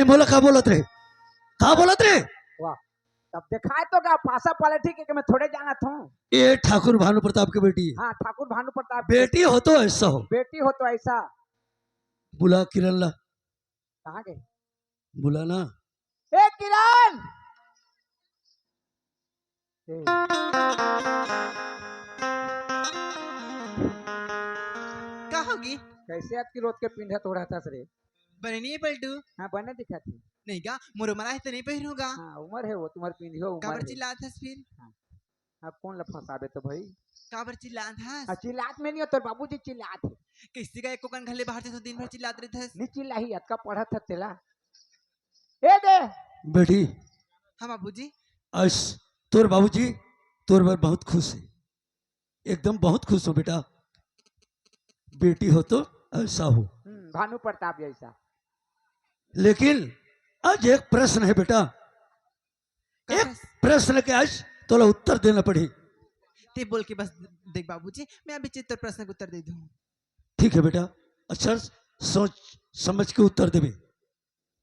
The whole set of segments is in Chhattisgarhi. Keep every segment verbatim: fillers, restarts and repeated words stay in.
ए, मोला का बोलत रहे? का बोलत रहे? वाह, तब देखाय तो का पासा पलटी के, के मैं थोड़े जानत हूँ। ए ठाकुर भानु प्रताप के बेटी। हाँ, ठाकुर भानु प्रताप के। बेटी हो तो ऐसा हो। बेटी हो तो ऐसा। बुला किरण ला। कहाँ गए? बुला ना। ए किरण। ए। का होगी? कैसे अतकी रोत के पिंधा तोड़त हस रे? बने नहीं है पलटू। हाँ, बने दिखत हे। नहीं का, मोर उमर आहे तो नहीं पहिरूंगा। हाँ, उमर हे वो, तुम्हर पिंधियो उमर काबर हे। चिल्लात हस फिर? हाँ। अब कौन ला फंसाबे तो भाई? काबर चिल्लात हस? हाँ, चिल्लात में नहीं हो, तोर बाबूजी चिल्लात हे। कैसे का एको कन घले बाहर से तो दिन भर चिल्लात रहत हस? नहीं चिल्लाही, अतका पढ़त हस तेला। ए दे। बेटी। हाँ बाबूजी। अस, तोर बाबूजी तोर बर बहुत खुश हे, एकदम बहुत खुश हो बेटा। बेटी हो तो ऐसा हो। हम्म, भानु प्रताप जैसा। लेकिन आज एक प्रश्न हे बेटा, का एक प्रश्न? प्रश्न के आज तोला उत्तर देना पड़ी। ते बोल के बस देख बाबूजी, मैं अभी चित्त प्रश्न के उत्तर दे दूँ। ठीक हे बेटा, अच्छा सोच समझ के उत्तर देबे।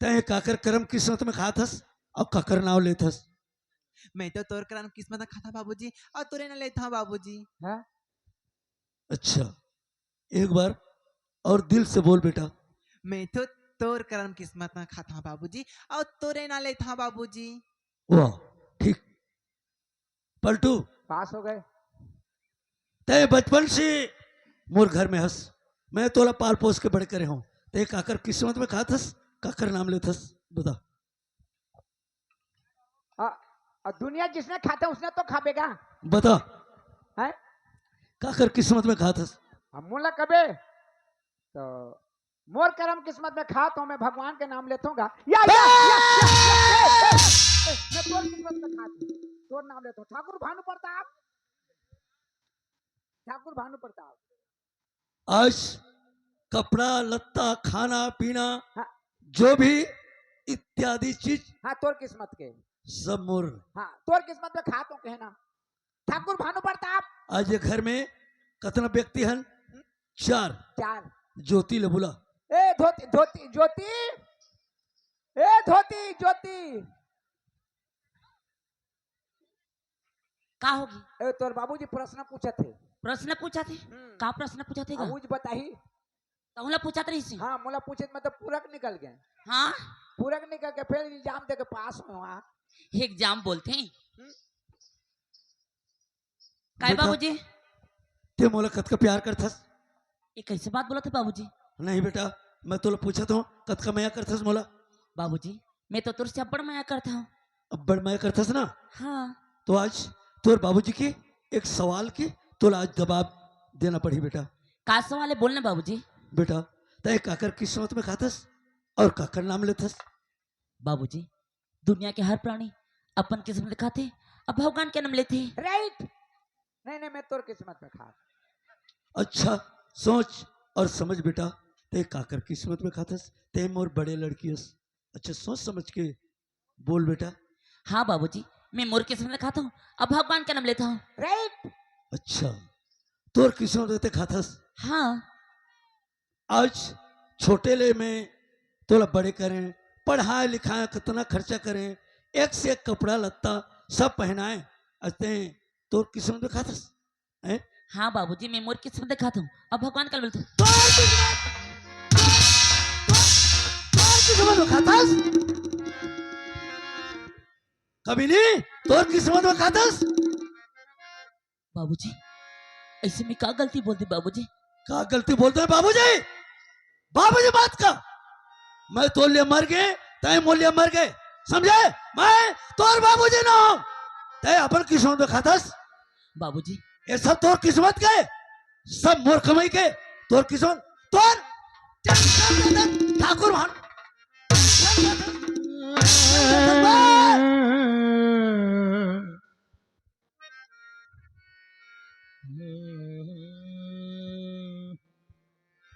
तैं काकर करम किस्मत में खात हस अउ काकर नाव लेत हस? मैं तो तोर करम किस्मत में खाता बाबूजी, अउ तोरे ना लेत हूँ बाबूजी। हाँ? अच्छा, एक बार और दिल से बोल बेटा। मैं तो तोर करम किस्मत में खाता हूँ बाबूजी, अउ तोरे ना लेत हूँ बाबूजी। वाह, ठीक। पलटू, पास हो गए। तैं बचपन से मोर घर में हस, मैं तोला पाल पोस के बड़े करे हूँ। तैं काकर किस्मत में खात हस, काकर नाम लेत हस, बता। आ, आ, दुनिया जिसने खाते हैं, उसने तो खाबेगा। बता। हैं? काकर किस्मत में खात हस? अब मोला कबे तो मोर करम किस्मत में खात हूँ, मैं भगवान के नाम लेत हूँ गा। या, या, या, या, या, ए, ए, ए, मैं तोर किस्मत में खात हूँ, तोर नाम लेत हूँ। ठाकुर भानु प्रताप, ठाकुर भानु प्रताप। आज कपड़ा लत्ता, खाना पीना, हाँ। जो भी इत्यादि चीज, हाँ, तोर किस्मत के। सब मोर। हाँ, तोर किस्मत में खात हूँ कहना। ठाकुर भानु प्रताप। आज ये घर में कतना व्यक्ति हन? चार। चार। ज्योति ले बुला। ए, धोती, धोती, ज्योति। ए, धोती, ज्योति। का होगी? ए, तोर बाबूजी प्रश्न पूछत हे। प्रश्न पूछत हे? हम्म। का प्रश्न पूछत हे गा? बाबूजी बताही। तहुला पूछत रहिस हे? हाँ, मोला पूछे मतलब पूरक निकल गए। हाँ? पूरक निकल के फिर इल्जाम दे के पास में वहाँ। इल्जाम बोलथे? हम्म। काय बेटा, बाबूजी? ते मोला कतका प्यार करथस? ये कैसे बात बोलत हे बाबूजी? नहीं बेटा, मैं तोला पूछत हूँ, कतका मया करथस मोला? बाबूजी, मैं तो तोर से अब्बड़ मया करत हूँ। अब्बड़ मया करथस ना? हाँ। तो आज तोर बाबूजी के एक सवाल के तोला आज जवाब देना पड़ही बेटा। का सवाल हे बोलना बाबूजी? बेटा, तैं काकर किस्मत में खाथस और काकर नाम लेथस? बाबूजी, दुनिया के हर प्राणी अपन किस्मत खाथे, अब भगवान के नाम लेथे। राइट। नहीं, नहीं, मैं तोर किस्मत में खा। अच्छा, सोच और समझ बेटा, ते काकर किस्मत में खाथस, ते मोर बड़े लड़की हस। अच्छा, सोच समझ के बोल बेटा। हाँ बाबूजी, मैं मोर किस्मत में खाता हूँ, अब भगवान के नाम लेता हूँ। राइट। अच्छा, तोर किस्मत में ते खाथस। हाँ। आज छोटे ले मैं तोला बड़े करें, पढ़ाए लिखाए, कितना खर्चा करें, एक से एक कपड़ा लत्ता सब पहनाए, आज ते तोर किस्मत में खाथस, हैं? हाँ बाबूजी, मैं मोर किस्मत में खाथस, अब भगवान का बोलता हूँ। तोर किस्मत, तोर, तोर किस्मत में खाथस? कभी नहीं, तोर किस्मत में खाथस? बाबूजी, ऐसे मैं का गलती बोल दी बाबूजी? का गलती बोल दे बाबूजी? बाबूजी बात का, मैं तोर लिए मर गे, तैं मोर लिए मर गे, समझे? मैं तोर बाबूजी ना हूँ, तैं अपन किस्मत में खाथस। बाबूजी, ये सब तोर किस्मत के, सब मोर कमाई के, तोर किस्मत, तोर ठाकुर भान।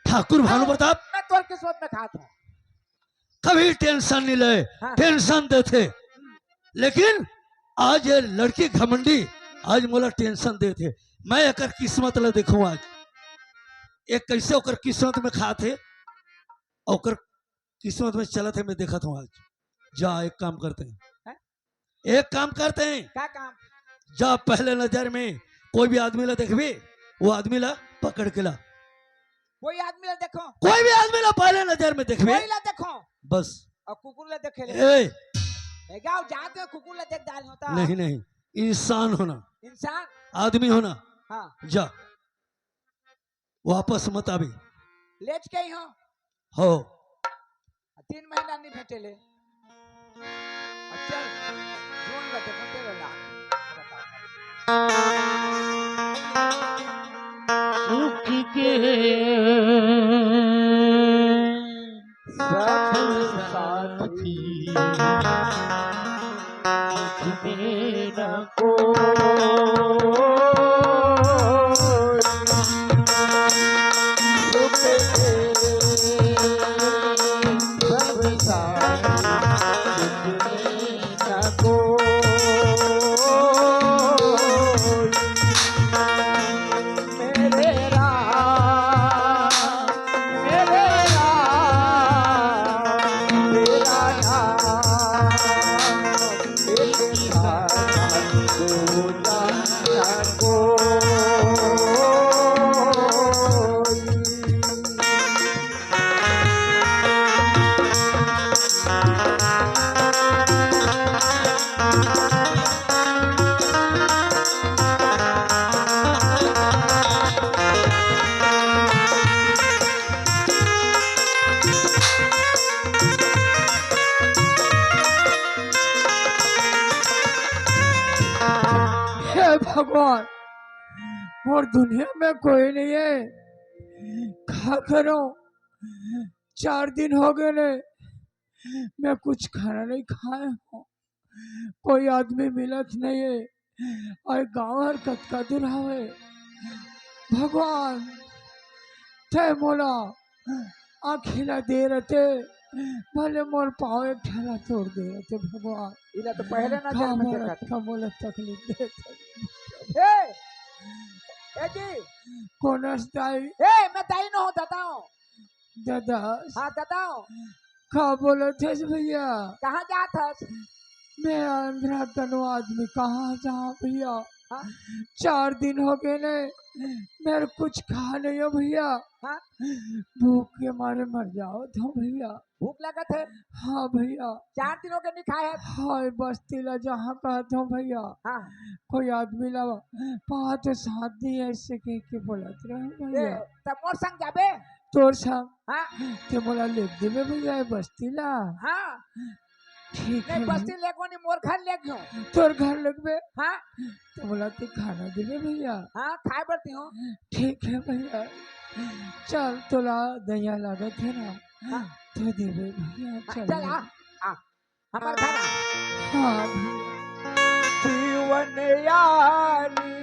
ठाकुर भानु प्रताप, मैं तोर किस्मत में खात हूँ। कभी टेंशन नहीं ले, हाँ। टेंशन देथे, लेकिन आज ये लड़की घमंडी, आज मोला टेंशन देथे। मैं एकर किस्मत ला देखूं आज, ये कैसे ओकर किस्मत में खाथे, ओकर किस्मत में चलत हे, मैं देखत हूँ आज। जा, एक काम करते हैं। हैं? एक काम करते हैं। का काम? जा, पहले नजर में कोई भी आदमी ला देखबे, वो आदमी ला पकड़ के ला। कोई आदमी ला देखो। कोई भी आदमी ला पहले नजर में देखबे। कोई ला देखो। बस। अउ कुकुर ला देखे ले। ए! ए, गाँव जात में कुकुर ला देख डाल होता। नहीं, नहीं, इंसान होना। इंसान? आदमी होना। हाँ। जा, वापस मत आबे। लेच के ही हो। हो। तीन महीना नहीं भेटे ले। चल, जून में देखो तेरे लाख। सुख के सब साथी, दुख में न कोई। सुख के सब साथी, दुख में न कोई। मेरे राम, मेरे राम, तेरा नाम एक साथ दूजा न कोई। हे भगवान, मोर दुनिया में कोई नहीं है, का करूं? चार दिन हो गए ने, मैं कुछ खाना नहीं खाए हूँ, कोई आदमी मिलत नहीं है, अउ गाँव हर कतका दूर हवे। भगवान, तैं मोला आँखी ला दे रहते, भले मोर पाँव एक ठन ला तोड़ दे रहते भगवान। इला तो पहले नजर में काबर देखत। अतका मोला तकलीफ देत हे। ए, ए जी। कोन अस दाई? ए, मैं दाई न हूँ, दादा हूँ। दादा। हाँ, दादा हूँ। का बोलत हस भैया? कहाँ जात हस? मैं अंधरा तनो आदमी कहाँ जाऊँ भैया? हाँ? चार दिन हो गए ने, मैं कुछ खा नहीं हो भैया। हाँ? भूख के मारे मर जावत हूँ भैया। भूख लगत हे? हाँ भैया। चार दिन हो गए नहीं खाए हस? हाँ, बस्ती ला जहाँ कहत हूँ भैया। हाँ। कोई आदमी ला पाँच सात दिन ऐसे कह के बोलत रहे भैया। ए, तब मोर संग जाबे? तोर संग? हाँ। तैं मोला लेग देबे भैया, ए बस्ती ला? हाँ। ठीक हे। बस्ती लेगो नहीं, मोर घर लेग हूँ। तोर घर लेगबे? हाँ। तैं मोला तैं खाना देबे भैया? हाँ, खाए बर दी हूँ। ठीक हे भैया, चल, तोला दया लागत हे ना, हाँ। तैं देबे भैया, हाँ, चल चल, भैया। आ, आ, हमर घर आ। हाँ भैया। जीवन यारी।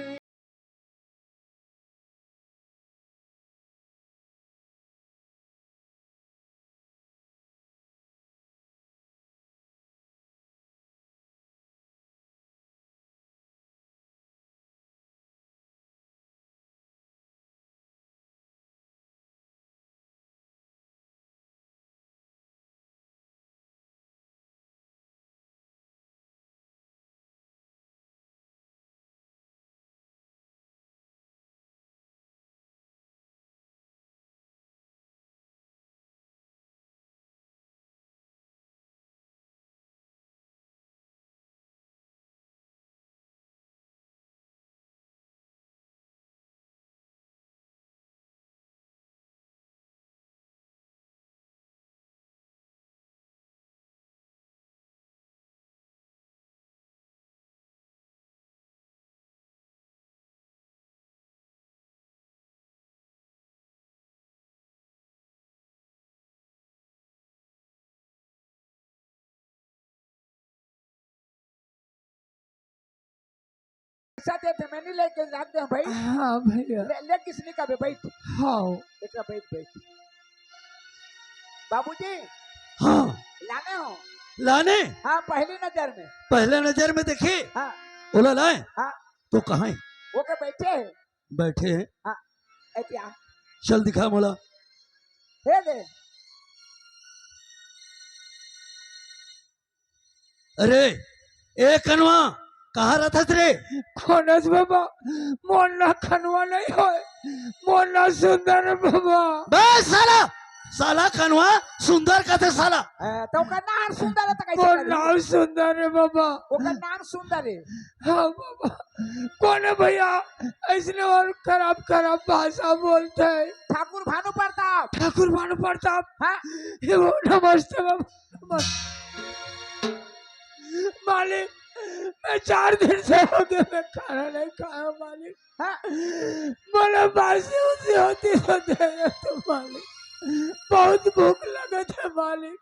पैसा देथे, मैं नहीं लेके जात हूँ भाई। हाँ भैया। ले, ले किसने का बे, बैठ। हाँ। बेटा बैठ, बैठ। बाबूजी। हाँ। लाने हो? लाने? हाँ, पहली नजर में। पहले नजर में देखे? हाँ। ओला लाए? हाँ। तो कहाँ हे? वो के बैठे हैं। बैठे हैं? हाँ। ए, क्या? चल दिखा मोला। हे दे। अरे, ए कनवा, कहाँ रहथस रे? कोन अस बाबा, मोर नाम कनवा नहीं होय, मोर नाम सुंदर हे बाबा। बस साला, साला कनवा सुंदर कथे साला। ए, त ओकर नाम सुंदर हे त कइसे मोर करी? नाम सुंदर हे बाबा। ओकर नाम सुंदर हे। हाँ बाबा, कोन हे भैया, अइसने अउ खराब खराब भाषा बोलथे? ठाकुर भानु प्रताप। ठाकुर भानु प्रताप। हाँ। हे वो, नमस्ते बाबा। मालिक, मैं चार दिन से हो गए, मैं खाना नहीं खाया मालिक। हाँ। मोला बासी उसी होती तो दे दे तो मालिक, बहुत भूख लगथे मालिक।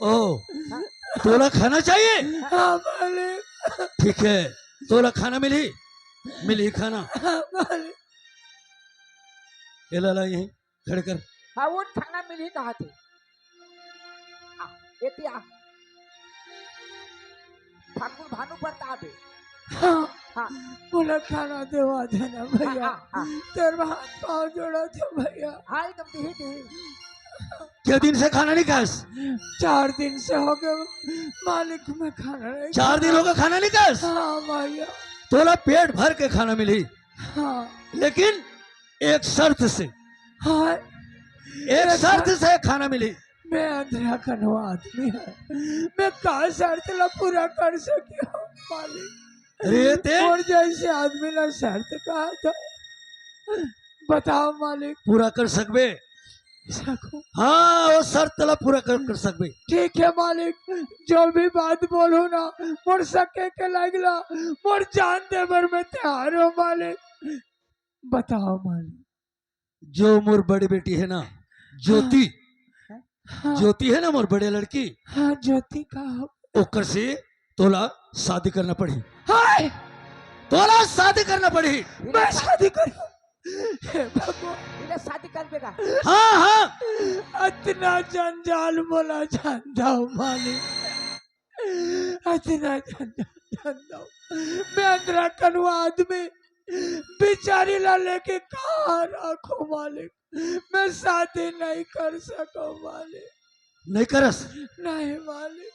ओ, हाँ। तोला खाना चाहिए? हाँ मालिक। ठीक हे, तोला खाना मिलही, मिलही खाना। हाँ मालिक। ये ला, ला यहीं। खड़े कर। हाँ, उठ, खाना मिलही कहाथे। आ, एती आ। ठाकुर भानु प्रताप हे। हाँ, हाँ। मोला खाना देवा देना भैया। हाँ, हाँ, हाँ। तोर हाथ पाँव जोड़त हँव भैया। हाँ, एकदम दिही, दिही। के दिन से खाना नहीं खास? चार दिन से हो गए मालिक, मैं खाना नहीं चार दिन हो गए खाना नहीं खास? हाँ भैया। तोला पेट भर के खाना मिलही। हाँ। लेकिन एक शर्त से। हाँ। एक एक शर्त शर्त। से खाना मिलही। मैं अंधरा कनवा आदमी हँव, मैं का शर्त ला पूरा कर सकहूँ मालिक? अरे ते मोर जइसे आदमी ला शर्त कहा था, बताओ मालिक। पूरा कर सकबे? सकूँ। हाँ, वो शर्त ला पूरा कर, कर सकबे। ठीक हे मालिक, जो भी बात बोलहू ना, मोर सके के लायक ला, मोर जान दे बर मैं तैयार हँव मालिक। बताओ मालिक। जो मोर बड़े बेटी हे ना, ज्योति, हाँ। ज्योति हे ना मोर बड़े लड़की, हाँ, ज्योति का हो? ओकर से तोला शादी करना पड़ही। हाय! तोला शादी करना पड़ही। मैं शादी करूँ? हे भगवान। इला शादी करबे का? हाँ, हाँ। अतना जंजाल मोला झन दव मालिक। अतना जंजाल झन दव। मैं अंधरा कनवा आदमी, बिचारी ला लेके कहाँ राखहूँ मालिक? मैं शादी नहीं कर सकँव मालिक। नहीं करस? नहीं मालिक।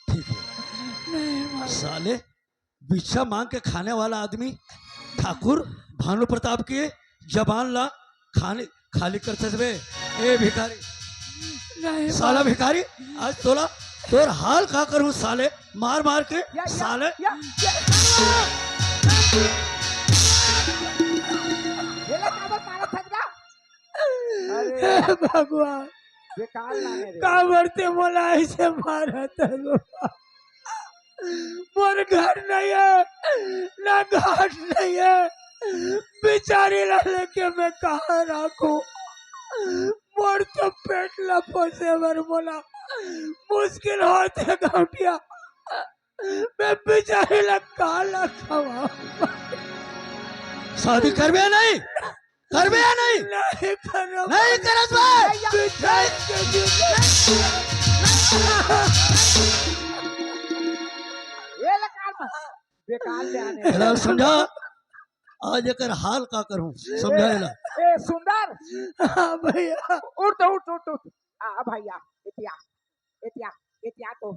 ठीक हे। नहीं मालिक। साले, भिक्षा मांग के खाने वाला आदमी ठाकुर भानु प्रताप के जबान ला खाने, खाली कर सकबे। ए भिखारी, नहीं साला मालिक। भिखारी, आज तोला, तोर हाल का करूँ साले, मार मार के या, या, साले। या, या। ये ला काबर मारत हस गा? अरे। हे भगवान, बेकार लागे रे। काबर ते मोला अइसे मारत हस बाबा? मोर घर नहीं हे, ना घाट नहीं हे, बिचारी ला लेके मैं कहाँ राखहूँ? मोर तो पेट ला पोसे बर मोला मुश्किल होथे गौंटिया। मैं बिचारी ला का ला खवाहूँ? शादी करबे या नहीं? करबे या नहीं? नहीं करब। नहीं करस बे? बिचारी के जीवन ये ला कान में। बेकार ले आने। एला समझा, आज एकर हाल का करूँ, समझा एला। ए, सुंदर। हाँ भैया। उठ तो, उठ, उठ, उठ। आ भैया, एती आ, एती आ, एती आ तो,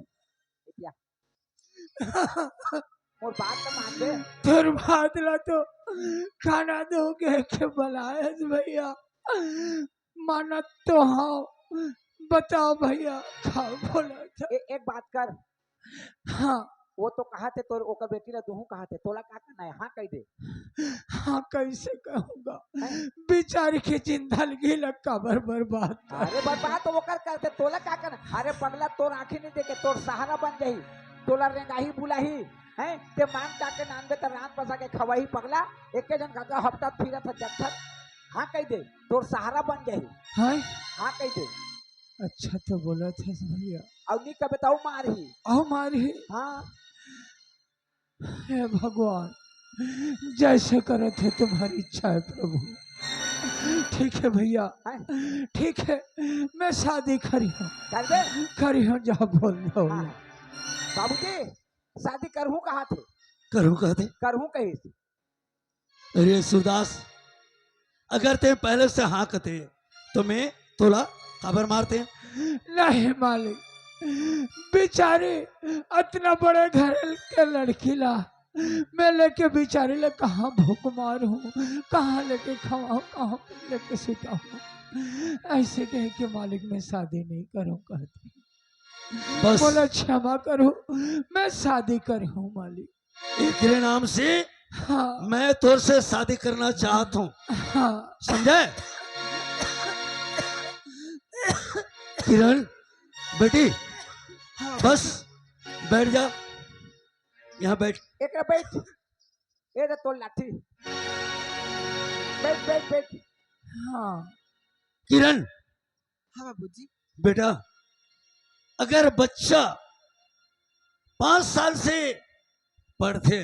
एती आ। मोर बात तो मान ले। तोर बात ला तो खाना दो के, के बलायस भैया। मानत तो हँव। बताओ भैया, का बोलत हस? ए-, एक बात कर। हाँ। वो तो कहाथे तोर, ओकर बेटी ला दुहूँ कहाथे, तोला का करना हे? हाँ कहि दे। हाँ, कइसे कहूँ गा? हैं? बिचारी के जिंदगी ला काबर बर्बाद कर। अरे बर्बाद तो ओकर करथे, तोला का करना? अरे पगला, तोर आँखी नहीं देखे, तोर सहारा बन जाही, तोला रेंगाही बुलाही, हैं? ते मांग ताके नानबे त रांध बसा के खवाही पगला, एके झन का हफ्ता फिरत हे जगथत। हाँ कहि दे, तोर सहारा बन जाही। हैं? हाँ कहि दे। अच्छा तो बोलत हस भैया। अउ नी कबे त अउ मारही। अउ मारही। हाँ। हे भगवान, जैसे करत हे तुम्हारी इच्छा हे प्रभु। ठीक हे भैया, हैं? ठीक हे, मैं शादी करिहूँ। करबे? करिहूँ, जा बोल दो। हाँ। बाबूजी, शादी करहूँ कहाथे? करहूँ कहाथे? करहूँ कहिस। अरे सूरदास, अगर ते पहले से हाँ कहते तो मैं तोला काबर मारते? नहीं मालिक, बिचारी अतना बड़े घर के लड़की ला मैं लेके बिचारी ला कहाँ भूख मारूं, कहाँ लेके खवाऊं, कहाँ लेके सुताऊं। ऐसे कह के मालिक मैं शादी नहीं करूं कहती। बस। बोला, "क्षमा करो, मैं शादी कर हूँ मालिक।" एकरे नाम से हाँ। मैं तोर से शादी करना चाहत हूँ। हाँ। समझे? किरण, बेटी, हाँ। बस, बैठ जा, यहाँ बैठ। एकरा बैठ। ए रे तोर लाठी। बैठ, बैठ, बैठ। हाँ। किरण। हाँ बाबूजी। बेटा, अगर बच्चा पाँच साल से पढ़थे,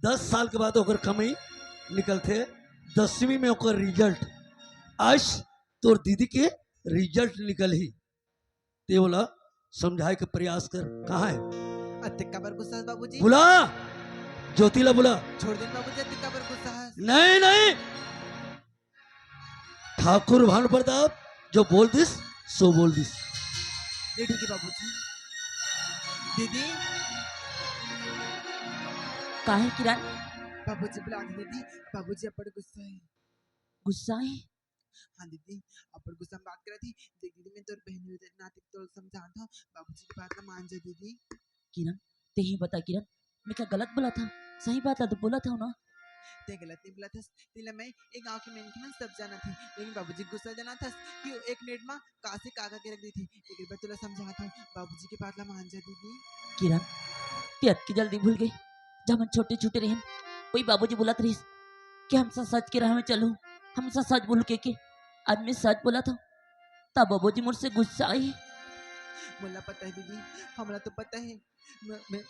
दस साल के बाद ओकर कमाई निकलथे, दसवीं में ओकर result, आज तोर दीदी के result निकलही, ते ओला समझाए के प्रयास कर। कहाँ है? अतेक काबर गुस्सा हस बाबूजी? बुला, ज्योति ला बुला। छोड़ देन बाबूजी, अतेक काबर गुस्सा हस? नहीं, नहीं, ठाकुर भानु प्रताप जो बोल दिस, सो बोल दिस। ये ठीक है बाबूजी। दीदी। काहे किरण? बाबूजी बुला दीदी, बाबूजी अब्बड़ गुस्सा है। गुस्सा है? हाँ दीदी, अब्बड़ गुस्सा में बात करत ही। देख दीदी, मैं तोर बहन होय नाते तोर समझात हूँ, बाबूजी की बात ला मान जा दीदी। किरण, ते ही बता किरण, मैं का गलत बोलत हँव? सही बात ला तो बोलत हँव ना। ते गलत नहीं बोलत हस, तेला मैं ए गाँव के मनखे मन सब जानत हे, लेकिन बाबूजी गुस्सा जानत हस कि वो एक मिनट मा का से का का के रख देथे। एक बार तोला समझात हँव, बाबूजी के बात ला मान जा दीदी। किरण, ते अतकी जल्दी भूल गे? जब हम छोटे छोटे रहेन, कोई बाबूजी बोलत रहिस कि हमेशा सच के राह में चलो, हमेशा सच बोल के, के। आज मैं सच बोलत हँव, तब बाबूजी मोर से गुस्सा आही। मोला पता है दीदी, हमला तो पता है। मैं, मैं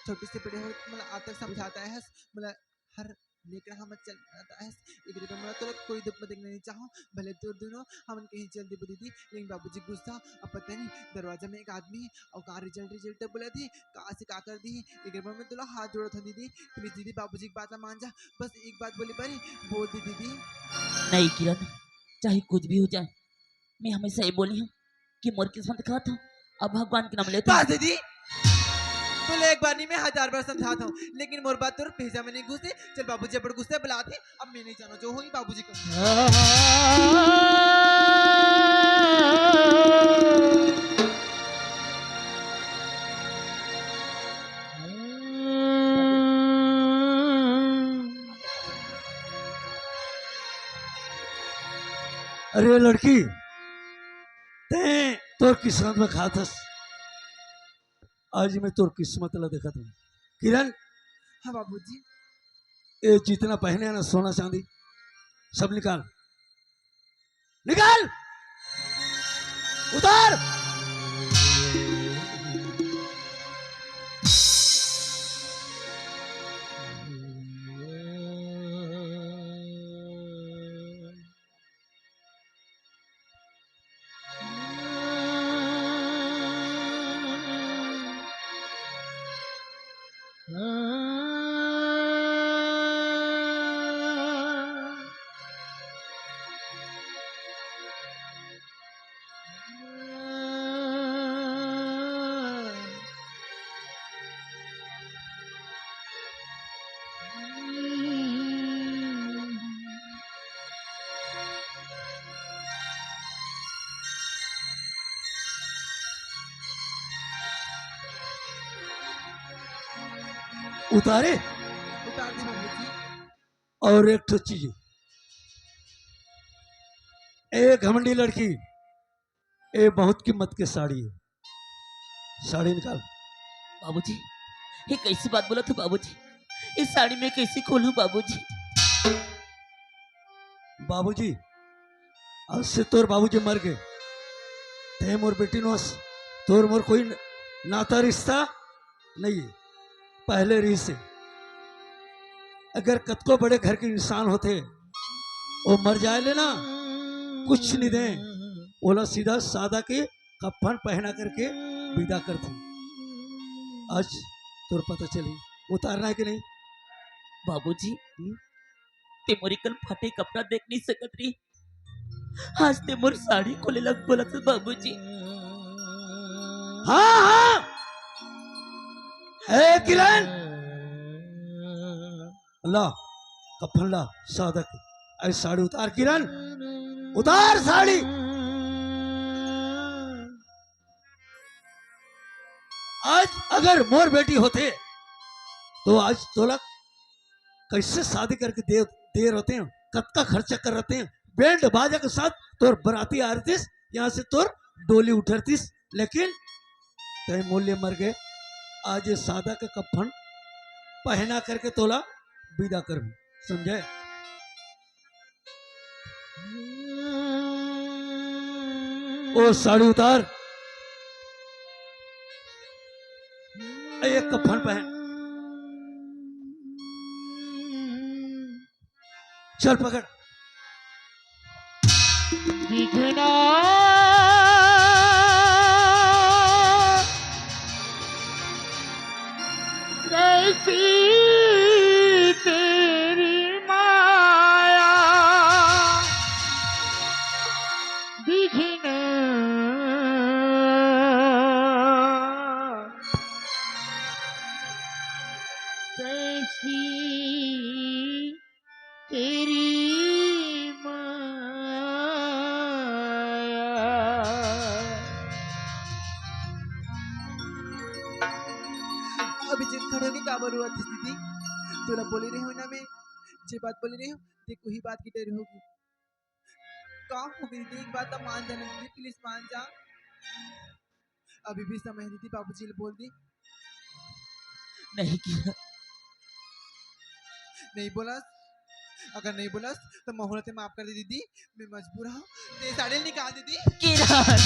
छोटे से बड़े हो, मोला आज तक समझात आए हस, मोला हर नेकड़ा हमत चल आता है। एकरे बर मोला तोला कोई दुख में देखना नहीं चाहूँ, भले तोर दोनों हमन कहीं चल देबो दीदी, लेकिन बाबूजी गुस्सा। अब पता नहीं दरवाजा में एक आदमी है और का result result बोला थी, का से का कर दी। एकरे बर मैं तोला हाथ जोड़त हूँ दीदी, please दीदी, बाबूजी की बात ला मान जा। बस एक बात बोली बारी, बोल दे दीदी। नहीं किरण, चाहे कुछ भी हो जाए, मैं हमेशा ये बोली हूँ कि मोर किस्मत खराब था, अब भगवान के नाम लेता हूँ। बस दीदी, तोला एक बार नहीं, मैं हजार बार समझाता हूँ, लेकिन मोर बात तोर भेजा में नहीं घुसे। चल बाबूजी बड़ गुस्से बुलाते, अब मैं नहीं जाना जो होई बाबूजी का। अरे लड़की, तैं तोर किस्मत में खात हस। आज मैं तोर किस्मत ला देखत हूँ। किरण। हाँ बाबूजी। ये जितना पहने है ना सोना चांदी, सब निकाल, निकाल, उतार। उतारे? उतार दे बाबूजी। और एक ठो चीज, एक घमंडी लड़की, ये बहुत कीमत के साड़ी है, साड़ी निकाल। बाबूजी, ये कैसी बात बोलत हो बाबूजी? ये साड़ी मैं कैसे खोलूं बाबूजी? बाबूजी, आज से तोर बाबूजी मर गए, तैं मोर बेटी नोस, तोर मोर कोई न-, नाता रिश्ता नहीं है, पहले रहिसे। अगर कतको बड़े घर के इंसान होथे, वो मर जाए ले ना, कुछ नहीं दे, ओला सीधा सादा के कफन पहना करके विदा करथे। आज तोर पता चली, उतारना है कि नहीं? बाबूजी, हम्म? ते मोर कल फटे कपड़ा देख नहीं सकत रही, आज ते मोर साड़ी खोले लग बोलत बाबूजी। हाँ, हाँ। ए किरण, ला, कफन ला, सादा के। ए साड़ी उतार किरण, उतार साड़ी। आज अगर मोर बेटी होते, तो आज तोला कैसे शादी करके दे, दे रहते हैं, कतका खर्चा कर रहते हैं, बैंड बाजा के साथ तोर बराती आ रहतीस, यहाँ से तोर डोली उठरतीस, लेकिन तय मूल्य मर गए। आज ये सादा के कफन पहना करके तोला विदा कर, समझे? ओ साड़ी उतार, ए, एक कफन पहन, चल पकड़। विघ्ना कैसी तेरी माया, विघ्न कैसी तेरी माया। अभी जिन खड़े होके काबर रोवत हस दीदी? तोला बोले रहे हो ना मैं, जे बात बोले रहे हो, देख वही बात की डर होगी। का हो गई दीदी? एक बात तो मान जाना दीदी, please मान जा। अभी भी समय है दीदी, बाबूजी ले बोल दी। नहीं किया। नहीं बोलस? अगर नहीं बोलस तो महुआ ते माफ कर दे दीदी, मैं मजबूर हूँ। ते साड़ी निकाल दीदी। किरण,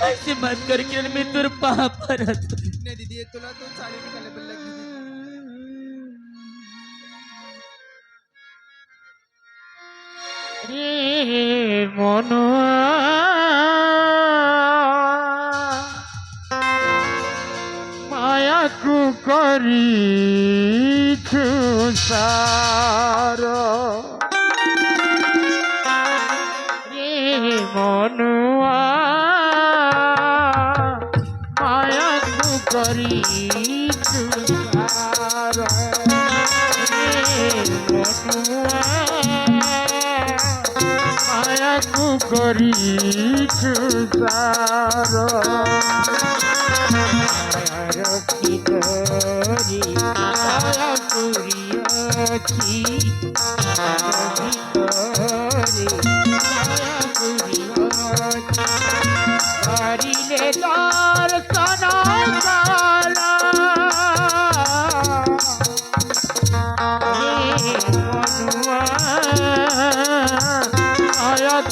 ऐसे मत कर किरण, मैं तोर पाँव परत। नहीं दीदी, ये तोला तो साड़ी निकाले बल्ला की दीदी। रे मनुआ, माया कुकरी छुसारो। रे मनुआ, माया कुकरी छुसारो। रे मनुआ, माया कुकरी छुसारो। माया कुकरी, माया कुरिया छी। कुकरी सुसार।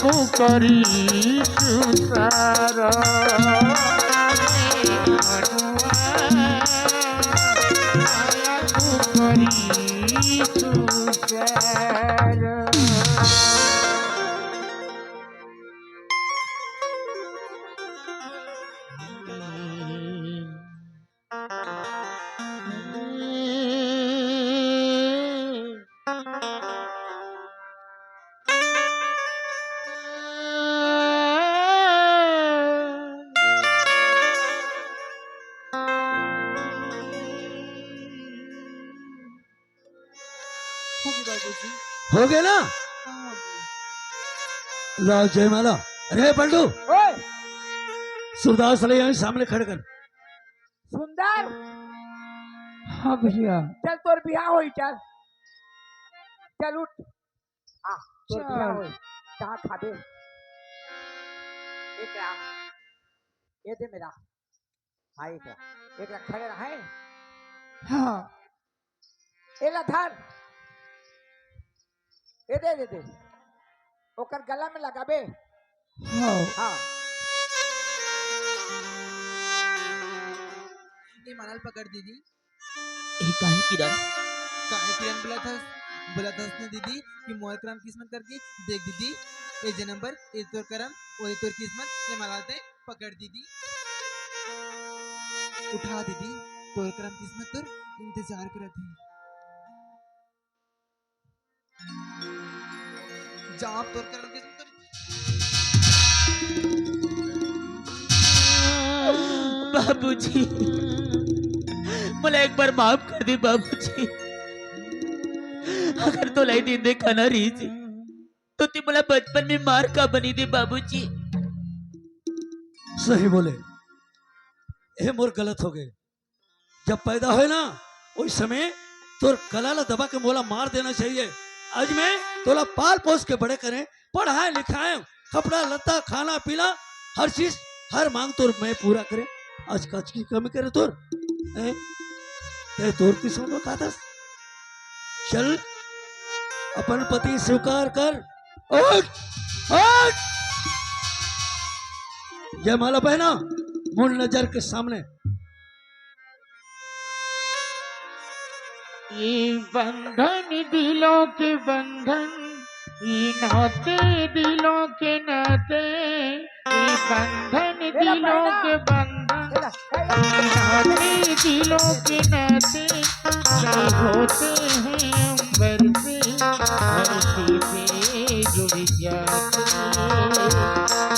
कुकरी सुसार। हो गया ना? हाँ, हो गया। ला जयमाला। अरे पलटू, ओए! सूरदास ले यहाँ सामने खड़े कर। सुंदर। हाँ भैया। चल तोर बिहाव होई, चल। चल उठ। आ, तोर चल। बिहाव होई। कहाँ खाबे? एक रा-, ये दे मेरा। हाँ, एक रा-, एक रा खड़े रहे। हाँ। एला धर। ए दे, दे, दे। ओकर गला में लगाबे। हाँ। हाँ। ये माला ल पकड़ दीदी। ए काहे किरण? काहे किरण बोलत हस? बोलत हस ना दीदी कि मोर करम किस्मत करके देख दीदी, ए जन्म बर ए तोर करम, ओ ए तोर किस्मत, ये माला ल ते पकड़ दीदी। उठा दीदी, तोर करम किस्मत तोर इंतजार करत हे। जा अब तोर करम किस्मत तोर बाबूजी, मोला एक बार माफ कर दे बाबूजी। अगर तोला ए दिन देखाना रहिस, तो ते मोला बचपन में मार का बनी दे बाबूजी। सही बोले, ए मोर गलत हो गए। जब पैदा होए ना, उस समय तोर गला ला दबा के मोला मार देना चाहिए। आज मैं तोला पाल पोस के बड़े करें, पढ़ाए लिखाए, कपड़ा लत्ता, खाना पीना, हर चीज, हर मांग तोर मैं पूरा करें। आज काच की कमी करे तोर, हैं? ते तोर किस्मत में का दस? चल, अपन पति स्वीकार कर। उठ, उठ। जयमाला पहना, मूल नजर के सामने। ये बंधन दिलों के बंधन, ये नाते दिलों के नाते, ये बंधन दिलों के बंधन, ये नाते दिलों के नाते, ये होते हैं अंबर से, धरती पे जुड़ जाते।